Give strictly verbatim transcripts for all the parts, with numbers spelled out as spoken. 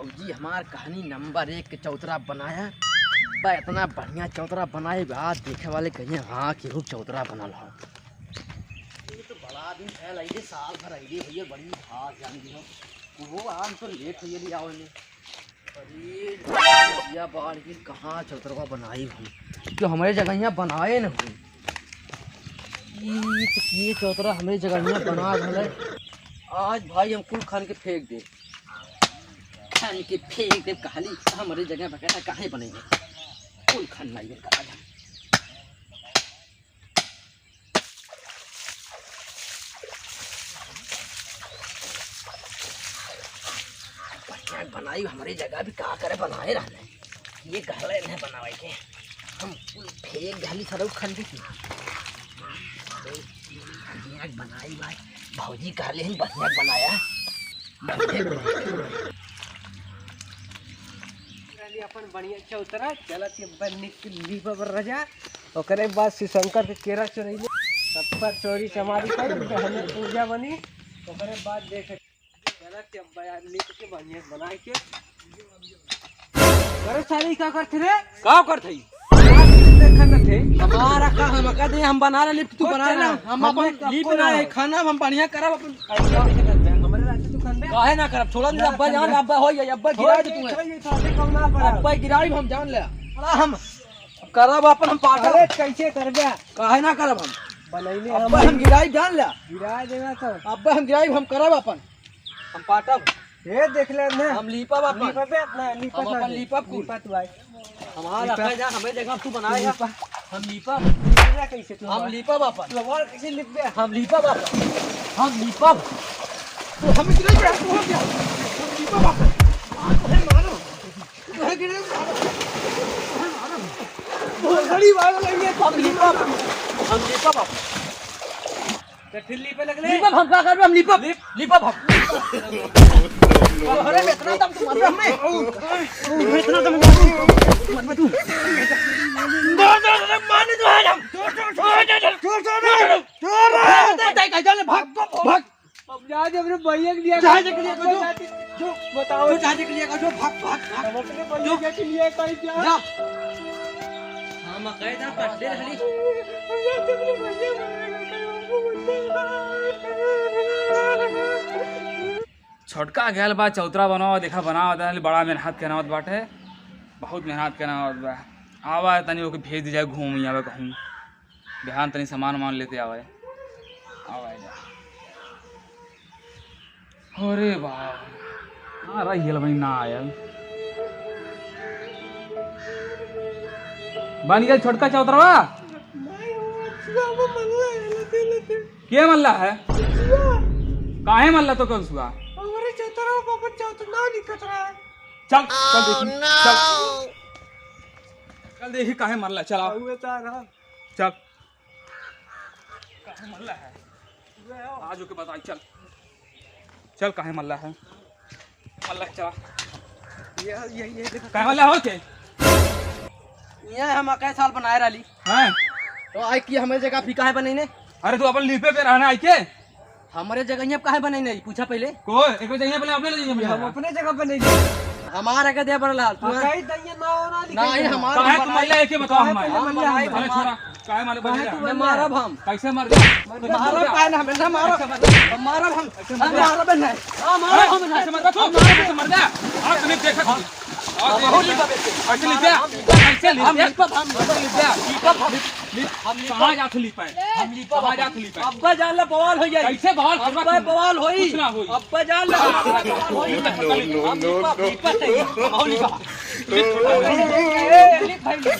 भौजी हमार कहनी नंबर एक के चौतरा बनाया, बा इतना बढ़िया चौतरा बनाए बा, देखे वाले कहिए हाँ केहू चौतरा बनल हो। ये तो बड़ा दिन है, लइले साल भर अइले भैया, बड़ी घास जान दी हो। वो आम तो लेट हुई अभी आवे में। अरे भैया बाढ़ के कहाँ चौतरवा बनाई हम, जो हमरे जगहिया बनाए न हुई। ई तो ये चौतरा हमरे जगहिया बना भले। आज भाई हम कुल खन के फेंक दे। खन के फेंक दे, कहली हमरे जगह बगैरह काहे बनेंगे? कुल खन नहीं है, कहा जाए। बढ़िया बनाई हमरे जगह भी का करे बनाए रहले। ये कहले नहीं बनावे के। हम कुल फेंक घाली सरऊ खन के की। बढ़िया बनाई भाई। भौजी कहले हैं बढ़िया बनाया। रहली अपन बढ़िया चौतरा, चलत के बन्नी के लीपा पर रजा, ओकरे बाद शिवशंकर के केरा चोरैले, सबका चोरी चमारी कर, हमें पूजा बनी, ओकरे बाद देख, चलत के बया-, लीप के बढ़िया बना के। अरे साली, का करत रे? का करत हई? देखत थे। हमारा का, हम का दे, हम बना ले लिप, तू बना ले। हम अपन लिप ना है, खाना हम बढ़िया करब अपन। हमरे रास्ते तू खन दे। काहे ना करब? छोड़ा दे, अब्बा जान, अब्बा हो जाए, अब्बा गिरा दे तू। अब्बा गिराई हम जान ले। हम करब अपन, हम पाटा। अरे कैसे करबे? काहे ना करब हम? बनैले अब्बा हम गिराई जान ले। गिरा देना तो। अब्बा हम गिराई, हम करब अपन। हम पाटब। ए, देख ले ना। हम लीपब अपन। लीपबे अपना, लीपत हम ना अपन दे। लीपब कुल। लीपत भाई। हमारा लीपा। रखा जा, हमें जगह तू बनाए जा। लीपा। हम लीपब। लीपा कैसे तू हम हमारा? लीपब अपन। तू हमारा कैसे लीपबे? हम लीपब अपन। हम लीपब। तो हमें गिरा के हमको हो गया। हम लीपब अपन। आज तो है मारो। तो है गिरे मारो। तो है मारो। बहुत बड़ी बात लगी है। हम लीपब अपन। हम लीपब अपन। तो फिर लीपे लगले। लीपब हम का करबे, हम लीपब। लीप, लीपब हम। अरे, इतना दम तू मार हमें। इतना दम तू मार तू। दो, दो, दो, मारने दो, आज हम। दो, दो, दो, दो, दो। दो, दो, दो। दो, दो, दो, दो, भाग, भाग। अब जा, जब रे भैया के लिए जा, देख लिया, जो। जो, बताओ। तू जा, देख लिया, जो, भाग, भाग, भाग। हम अपने भैया के लिए कहीं जा। जा। हम कहे था, पढ़ले रहली। छोटका गैल बा, चौतरा बनावा, देखा, बनावा, तनी बड़ा मेहनत के नावत बाटे, बहुत मेहनत के नावत बा। आवा, तनी ओके भेज दी जाए, घूम आवे कहूँ। बिहान तनी सामान वामान लेते आवे। आवे जा। अरे बाप। हाँ, रही है, भाई, ना आयल। बन गया छोटका चौतरवा? नहीं, वो सुबह में मल्ला है, लेते, लेते। के मल्ला है? सुबह। काहे मल्ला तो कौन सुआ? हमारे चौतरवा को अपन चौतर ना दिखत रहा है। चल, चल देखी, चल। चल देखी काहे मल्ला, चल आओ। हुए तारा। चल। काहे मल्ला है? आज ओके बताई, चल। चल, काहे मल्ला है? मल्ला, चला। ये, ये, ये देखो। काहे मल्ला हो के? ये हम कई साल बनाए रहली। हाँ। तो आई की हमरे जगह भी काहे बनैने? अरे, तू अपन लीपे पे रहना आई के? हमरे जगह यहाँ काहे बने नहीं, पूछा पहले। को? एक जगह पहले अपने ले जाइए हम भैया। अपने जगह पे नहीं जाए। हमारा के दे बड़लाल, तू हाँ, है? कहीं दइया ना हो ना, नहीं, हमारा काहे हमारा तू मल्ला है के बताओ काहे हमारे? तू मल्ला है? अरे छोरा, काहे मारे काहे बने तू रहा? मैं मारब हम। कैसे मर गया? मारब काहे ना, हमें ना मारब। कैसे मर गया? हम मारब हम। कैसे मर हम गया? मारब नहीं। हम मारब हम नहीं। कैसे मर गया तू? कैसे मर गया? आप नहीं देखा तू। हम बहुत लिपा बेटे। कैसे लिपा? हम लिपा। कैसे लिपा? हम लिपा, हम लिपा। कैसे लिपा? लिपा हम। लिप, लिप। हम लिपा। कहाँ जात लिपा है? हम लिपा। कहाँ जात लिपा है? अब्बा जान ला बवाल हो जाए। कैसे बवाल? अब्बा बवाल होई। कुछ ना होई। अब्बा जान ला बवाल होई। No, no, no, हम लिपा, no। लिपा सही। हम लिपा। लिप। ए, लिप भाई, लिप।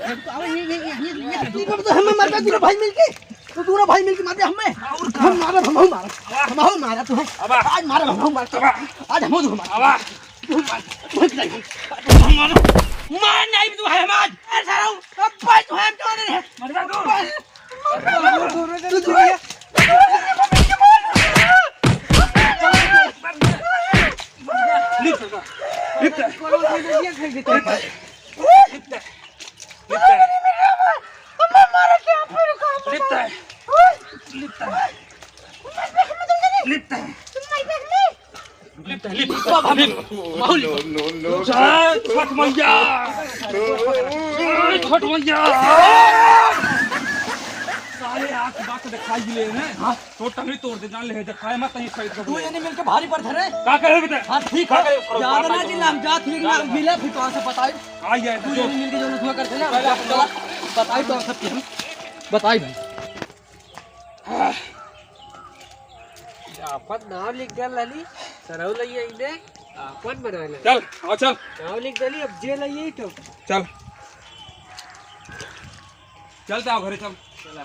ये, ये, ये, ये, ये, ये, हमें मार दिया भाई मिलके। तू दोनों भाई मिलके मार दे हमें। और का? हम मारब, हम मारब। वाह। हम मारब तू है। अब आ। आज मारब, हम मारब। अब आ। आज हम मारब। अब आ। तू मार। तू मार। हम मारब। मार नहीं तू है हम आज। अरे सारा, अब भाई तू है, हम जाने हैं। मर जा तू। बस। तू, तू, तू, तू, तू। लिप। लिप। लिपता है। लिपता है। लिपता है। लिपता है। लिपता है। लिप, लिप, लिप। माहौल। जय छठ मैया। जय छठ मैया। साले आँख बात दिखाई ले हैं। हाँ। तो टंगड़ी तोड़ दे, जान ले, दिखाए मत, कहीं साइड कर तू दे। ये नहीं मिलके भारी पड़ धरे। का करे बेटा? हाँ, ठीक का है। करे? ज्यादा ना चिल्ला, हम जात ही ना मिले, फिर तो आके बताई। आ गया तू तो। ये नहीं मिलके जो हुआ करते ना, पहले आप बताई तो सब हम बताई भाई। आपन नाव लिख दे लाली, सरऊ लइया इने, आपन बना ले। चल, आओ चल। नाव लिख देली, अब जे लइया ही तो। चल। चल, जाओ घरे, चल। चला।